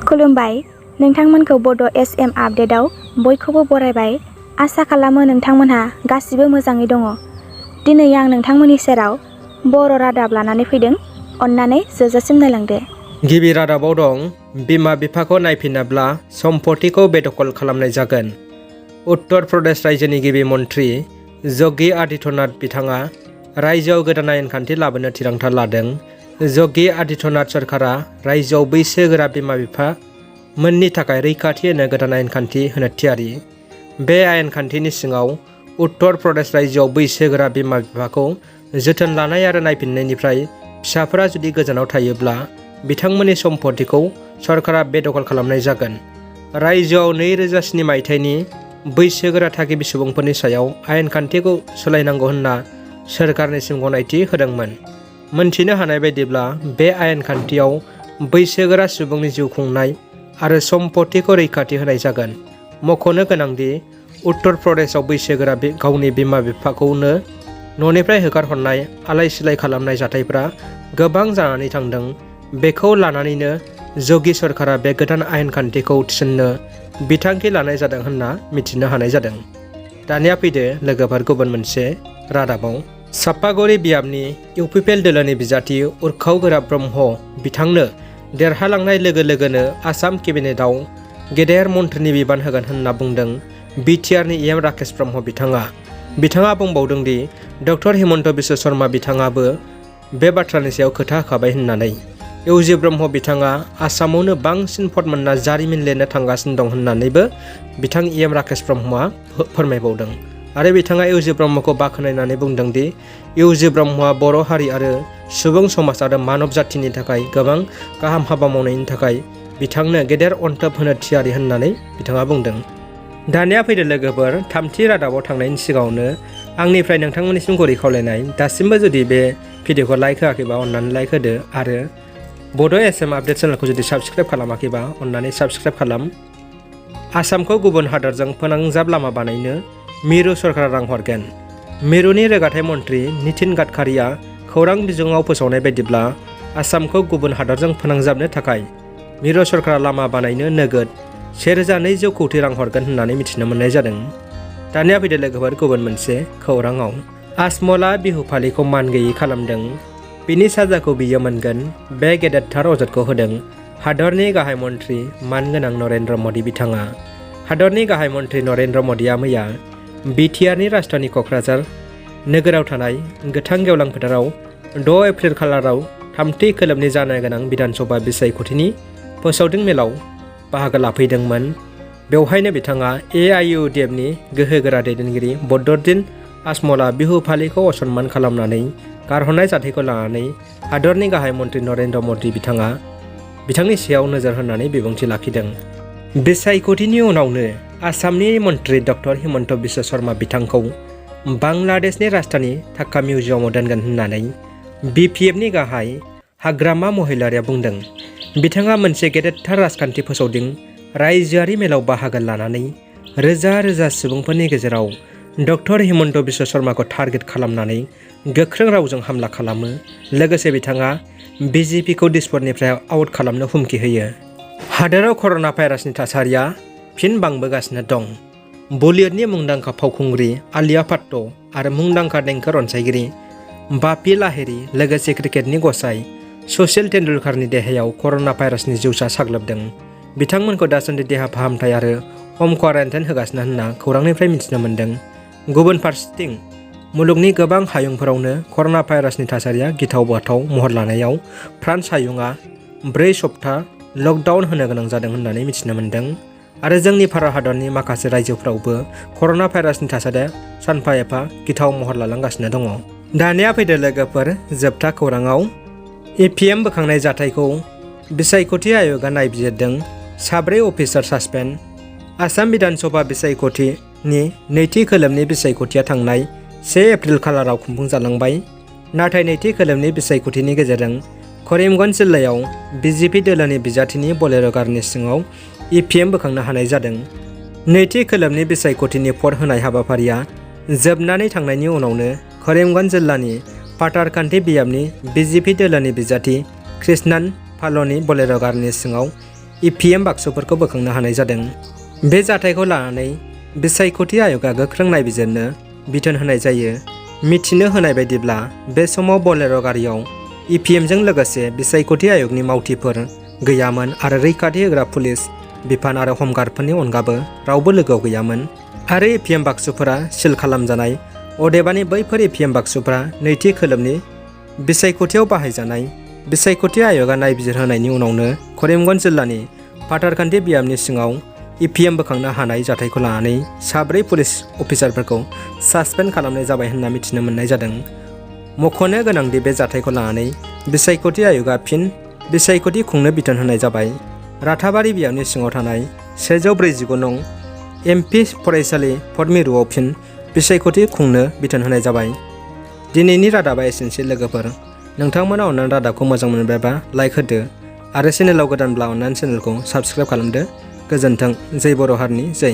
खुलुमबाय नोंथांमोनखौ बड' SM आपडेटआव बयखौबो बरायबाय। आसा खालामो नोंथांमोनहा गासिबो मोजाङै दङ। दिनै आं नोंथांमोननि सेराव बर' रादाब लानानै फैदों। अन्नानै जोबजासिम नायलांदो। गिबि रादाबाव दं बिमा बिफाखौ नायफिनाब्ला सम्पतिखौ बेदखल खालामनाय जागोन। उत्तर प्रदेश रायजोनि गिबि मन्थ्रि योगी आदित्यनाथ बिथाङा रायजोआव गोदान आयेन खान्थि लाबोनो थिरांथा लादों। योगी आदित्यनाथ सरकारा रायजोआव बैसोगोरा बिमा बिफा मोननि थाखाय रैखाथि होनो गोदान आयेन खान्थि होनो थियारि। बे आयेन खान्थिनि सिङाव उत्तर प्रदेश रायजोआव बैसोगोरा बिमा बिफाखौ जोथोन लानाय आरो नायफिननायनिफ्राय फिसाफोरा जुदि गोजानाव थायोब्ला बिथांमोननि सम्पतिखौ सरकारा बेदखल खालामनाय जागोन। रायजोआव 2007 मायथाइनि बैसोगोरा थागिबि सुबुंफोरनि सायाव आयेन खान्थिखौ सोलायनांगौ होनना सोरखारनिसिम गनायथि होदोंमोन। मोनथिनो हानाय बायदिब्ला बे आयेन खान्थियाव बैसोगोरा सुबुंनि जिउ खुंनाय आरो सम्पतिखौ रैखाथि होनाय जागोन। मख'नो गोनांदि उत्तर प्रदेशआव बैसोगोरा गावनि बिमा बिफाखौनो न'निफ्राय होखारहरनाय आलाय सिलाय खालामनाय जाथायफ्रा गोबां जानानै थांदों। बेखौ लानानैनो योगी सरकारा बे गोदान आयेन खान्थिखौ थिसननो बिथांखि लानाय जादों होनना मिथिनो हानाय जादों। दानिया फैदो लोगोफोर गुबुन मोनसे रादाबाव। सापागुरि बियाबनि इउपिपिएल दोलोनि बिजाथि उर्खाव गोरा ब्रह्म बिथांनो देरहालांनाय लोगो लोगोनो आसाम केबिनेटआव गेदेर मन्थ्रिनि बिबान होगोन होनना बुंदों बिटिआरनि EM राकेश ब्रह्म बिथाङा बुंबावदों दि डक्टर हिमन्त बिश्व शर्मा बिथाङाबो बे बाथ्रानि सायाव खोथा होखाबाय होननानै। इउजि ब्रह्म बिथाङा आसामावनो बांसिन भट मोनना जारिमिन लिरनो थांगासिनो दं होननानैबो बिथां EM राकेश ब्रह्मआ फोरमायबावदों। आरो बिथाङा इउजि ब्रह्मखौ बाख्नायनानै बुंदों दि इउजि ब्रह्मआ बर' हारि आरो सुबुं समाज आरो मानब जाथिनि थाखाय गोबां गाहाम हाबा मावनायनि थाखाय बिथांनो गेदेर अनथोब होनो थियारि होननानै बिथाङा बुंदों। दानिया फैदो लोगोफोर थामथि रादाबाव थांनायनि सिगाङावनो आंनिफ्राय नोंथांमोननिसिम गुरै खावलायनाय, दासिमबो जुदि बे भिडिअखौ लाइक होआखैबा अन्नानै लाइक होदो आरो बड' SM आपडेट चेनेलखौ जुदि साबस्क्राइब खालामाखैबा अन्नानै साबस्क्राइब खालाम। आसामखौ गुबुन हादरजों फोनांजाब लामा बानायनो मिरु सरकारा रां हरगोन। मिरुनि रोगाथाइ मन्थ्रि नितिन गाडकारिया खौरां बिजोङाव फोसावनाय बायदिब्ला आसामखौ गुबुन हादरजों फोनांजाबनो थाखाय मिरु सरकारा लामा बानायनो नोगोद 1200 कौटि रां हरगोन होननानै मिथिनो मोननाय जादों। दानिया फैदो लोगोफोर गुबुन मोनसे खौराङाव। आजमलआ बिहु फालिखौ मान गैयै खालामदों, बिनि साजाखौ बियो मोनगोन। बे गेदेरथार अजदखौ होदों हादरनि गाहाय मन्थ्रि मानगोनां नरेन्द्र मदि बिथाङा। हादरनि गाहाय मन्थ्रि नरेन्द्र मदिया मैया बिटिआरनि राजधानी क'क्राझार नोगोराव थानाय गोथां गेवलां फोथाराव 6 एप्रिल खालाराव थामथि खोलोबनि जानो गोनां बिधानसभा बिसायख'थिनि फोसावदिं मेलाव बाहागो लाफैदोंमोन। बेवहायनो बिथाङा AIUDFनि गोहोगोरा दैदेनगिरि बदरुद्दीन आजमलआ बिहु फालिखौ असनमान खालामनानै गारहरनाय जाथायखौ लानानै हादरनि गाहाय मन्थ्रि नरेन्द्र मदि बिथाङा बिथांनि सायाव नोजोर होनानै बिबुंथि लाखिदों। बिसायख'थिनि उनावनो आसामनि मन्थ्रि डक्टर हिमन्त बिश्व शर्मा बिथांखौ बांलादेशनि राजधानी ढाका मिउजियामाव दोनगोन होननानै BPFनि गाहाय हाग्रामा महिलारिया बुंदों। बिथाङा मोनसे गेदेरथार राजखान्थि फोसावदिं रायजोआरि मेलाव बाहागो लानानै रोजा रोजा सुबुंफोरनि गेजेराव डक्टर हिमन्त बिश्व शर्माखौ टार्गेट खालामनानै गोख्रों रावजों हामला खालामो। लोगोसे बिथाङा BJPखौ दिसपुरनिफ्राय आउट खालामनो हुमखि होयो। हादोराव कर'ना भाइरासनि थासारिया फिन बांबोगासिनो दं। बलिउडनि मुंदांखा फावखुंग्रि आलिया भट्ट आरो मुंदांखा देंखो रनसायगिरि बापी लाहिरी लोगोसे क्रिकेटनि गसाइ सचिन तेन्दुलकारनि देहायाव कर'ना भाइरासनि जिउसा साग्लोबदों। बिथांमोनखौ दासान्दि देहा फाहामथाय आरो ह'म क्वारेन्टाइन होगासिनो होनना खौरांनिफ्राय मिथिनो मोन्दों। गुबुन फारसेथिं मुलुगनि गोबां हायुंफोरावनो कर'ना भाइरासनि थासारिया गिथाव बाथाव महर लानायाव फ्रान्स हायुङा 4 सप्ता लकडाउन होनो गोनां जादों होननानै मिथिनो मोन्दों। आरो जोंनि भारत हादरनि माखासे रायजोफ्रावबो कर'ना भाइरासनि थासारिया सानफा एफा गिथाव महर लालांगासिनो दङ। दानिया फैदो लोगोफोर जोबथा खौराङाव। EVM बोखांनाय जाथायखौ बिसायख'थि आय'गआ नायबिजिरदों। 4 अफिसार सासपेन्ड। आसाम बिधानसभा बिसायख'थिनि नैथि खोलोबनि बिसायख'थिया थांनाय 1 एप्रिल खालाराव खुंफुंजालांबाय। नाथाय नैथि खोलोबनि बिसायख'थिनि गेजेरजों करीमगन्ज जिल्लायाव BJP दोलोनि बिजाथिनि बलेर' गारिनि सिङाव EVM बोखांनो हानाय जादों। नैथि खोलोबनि बिसायख'थिनि भट होनाय हाबाफारिया जोबनानै थांनायनि उनावनो करीमगन्ज जिल्लानि पाथारकान्टी बियाबनि BJP दोलोनि बिजाथि कृष्णान पालनि बलेर' गारिनि सिङाव EPM बाक्सुफोरखौ बोखांनो हानाय जादों। बे जाथायखौ लानानै बिसायख'थि आय'गआ गोख्रों नायबिजिरनो बिथोन होनाय जायो। मिथिनो होनाय बायदिब्ला बे समाव बलेर' गारियाव EPMजों लोगोसे बिसायख'थि आय'गनि मावथिफोर गैयामोन आरो रैखाथि होग्रा पुलिस बिफान आरो हमगार्डफोरनि अनगाबो रावबो लोगोआव गैयामोन आरो EPM बाक्सुफोरा सिल खालामजानाय। अदेबानि बैफोर EPM बाक्सुफोरा नैथि खोलोबनि बिसायख'थियाव बाहायजानाय। बिसायख'थि आय'गआ नायबिजिरहोनायनि उनावनो करिमगन्ज जिल्लानि फाथारखान्थि बियाबनि सिङाव EPM बोखांनो हानाय जाथायखौ लानानै 4 पुलिस अफिसारफोरखौ सासपेन्ड खालामनाय जाबाय होनना मिथिनो मोननाय जादों। मख'नो गोनांदि बे जाथायखौ लानानै बिसायख'थि आय'गआ फिन बिसायख'थि खुंनो बिथोन होनाय जाबाय। राथाबारि बियाबनि सिङाव थानाय 149 नं MP फरायसालि फर्ट मिरुआव फिन बिसायख'थि खुंनो बिथोन होनाय जाबाय। दिनैनि रादाबा एसेनोसै लोगोफोर। नोंथांमोना अननानै रादाबखौ मोजां मोनबायबा लाइक होदो आरो चेनेलाव गोदानब्ला अननानै चेनेलखौ साबस्क्राइब खालामदो। गोजोन्थों। जै बर' हारिनि जै।